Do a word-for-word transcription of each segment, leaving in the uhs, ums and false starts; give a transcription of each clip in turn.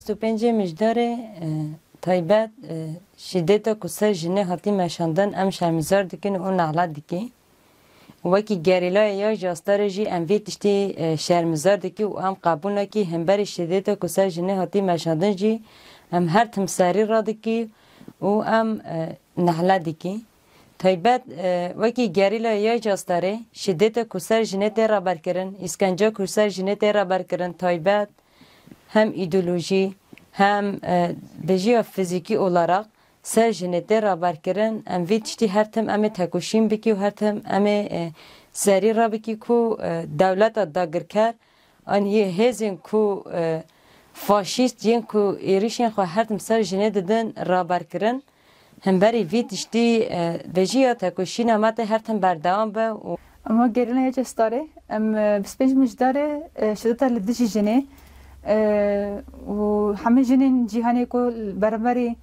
Bîst û pêncê Mijdarê, e, taybet, e, şîdeta ku ser jinê hatî meşandin em şermizar dikin û nehlet dikin. Wekî gerîlayê ya Jastarê jî em vê tiştî, e, şermizar dikî û em qebûl nakî hemberî şîdeta ku ser jinê hatî meşandin jî em her tim serî radikî û em, e, nehle dikî. Taybet, e, wekî gerîlayê ya Jastarê şîdeta ku ser jinê tê raberkirin, îskenca ku ser jinê tê raberkirin taybet hem îdeolojî hem, e, bejiya fizîkî olarak ser jinê tê raberkirin, em vî tiştî her tim em ê tekoşîn bikî û her tim em ê, e, serî rabikî ku, e, dewleta dagirker an yê hêzên ku, e, faşîst yên ku êrişên xwe her tim ser jinê didin raberkirin. Hemberî vî tiştî, e, bejiya tekoşîna me tê her tim berdewam be û Em wek gerîlaya Jastarê, em, e, bîst pênc Mijdarê, e, şideta li dijî jinê, e, û hemî jinên cîhanê ku li beramberî,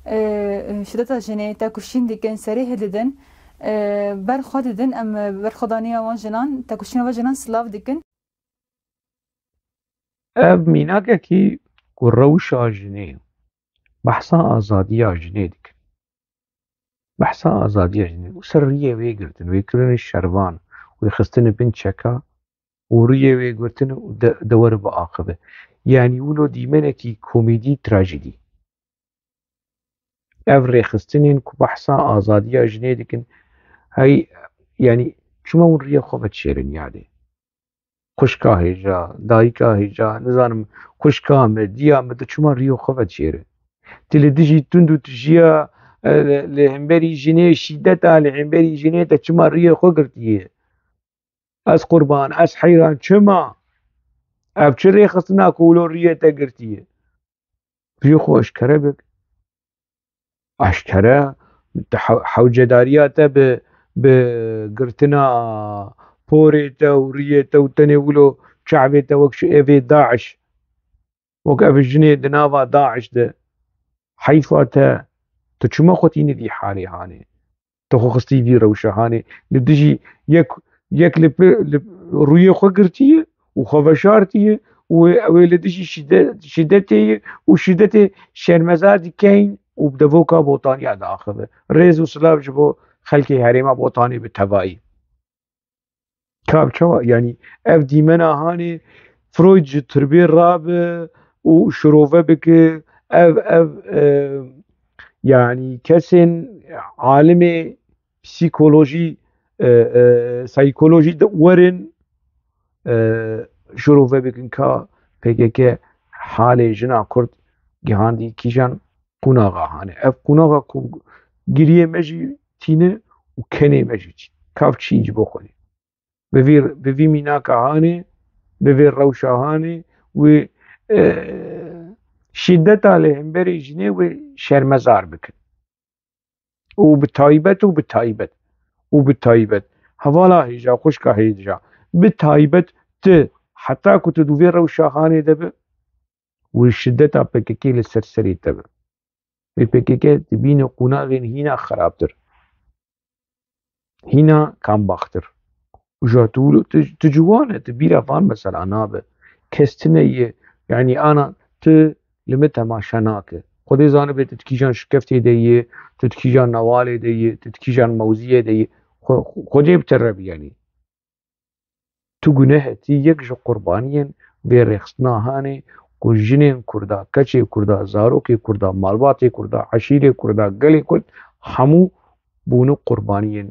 e, şideta jinê tekoşîn dikin, serê hildidin, e, ber xwe didin, em, e, berxwedaniya wan jinan, tekoşîna van jinan silav dikin. Ev mînakekî ku rewşa jinê, behsa azadiya jinê dikin. Behsa azadiya jinê û ser riyê wê girtin, wê kirinê şervan, wê xistine bin çeka û riyê wê girtin û de, de were biaxive. Yanî wilo dîmenekî komedî, trajîdî. Ev rêxistinên ku behsa azadiya jinê dikin, hey, yanî çima hûn riyê xwe vedişêrin yadê? Xwişka hêja, dayika hêja, nizanim, xwişka me, diya me, tu çima riyê xwe vedişêre? Tu li dijî tund û tijiya, e, li, li hemberî jinê, şîdeta li hemberî jinê te çima riyê xwe girtiye? Ez qurban, ez heyran, çima? Ev çi rêxistina ku wilo riyê te girtiye? Riyê xwe eşkere bik. Eşkere, te hew-, hewcedariya te bi, bi girtina porê te û riyê te û tenê wilo çavê te wek ji evê DAIŞ, wek ev jinê di nava DAIŞ de. Heyfa te, tu çima xwe tînî vî halê hanê? Tu xwe xistî vî rewşa hanê. Li dijî yek, yek li pir, li rûyê xwe girtiye û xwe veşartiye û wê, wê li dijî şîde-, şîdetê ye û şîdetê şermezar dikeyn û bi devoka Botaniya diaxive. Rêz û silav ji bo xelkê herêma Botanê bi tevayî. Ka çawa, yanî ev dîmena hanê Freud ji tirbê rabe û şirove bike, ev, ev, e, yanî kesên alimê psîkolojî, e, e, saykolojî de werin, e, şirove bikin ka P K K halê jina Kurd gihandî kîjan qunaxa hanê. Ev qunaxa ku giriyê me jî tîne û kenê me jî tîne. Kav çî ji bo xwedê. Bi vî, bi vî mînaka hanê, bi vê rewşa hanê wê, e, şîdeta li hemberî jinê wê şermezar bikin. Û bi taybet û bi taybet û bi taybet. Hevala hêja, xwişka hêja. Bi taybet tu, heta ku tu di vê rewşa hanê de bi, wê şideta P K K li ser serê te bi. Wê P K K dibîne qonaxên hîna xerabtir. Hîna kambaxtir. Uja tu, tu, tu ciwan e, tu bîra van mesela nabe. Kes tine ye, yanî ana tu li min temaşe nake. Xwedê zanibe tu di kîjan şikeftê de yê, tu di kîjan newalê de yê, tu di kîjan mewziyê de yê. Xwe-, Xwedê bi te re bi yanî. Tu guneh e, tu yek ji qurbaniyên vê rêxistina hanê ku jinên Kurda, keçê Kurda, zarokê Kurda, malbatê Kurda, eşîrê Kurda, gelê Kurd hemû bûne qurbaniyên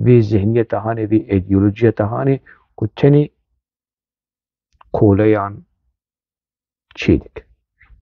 vê zihniyeta hanê, vê îdeolojiyeta hanê ku tenê koleyan çê dike.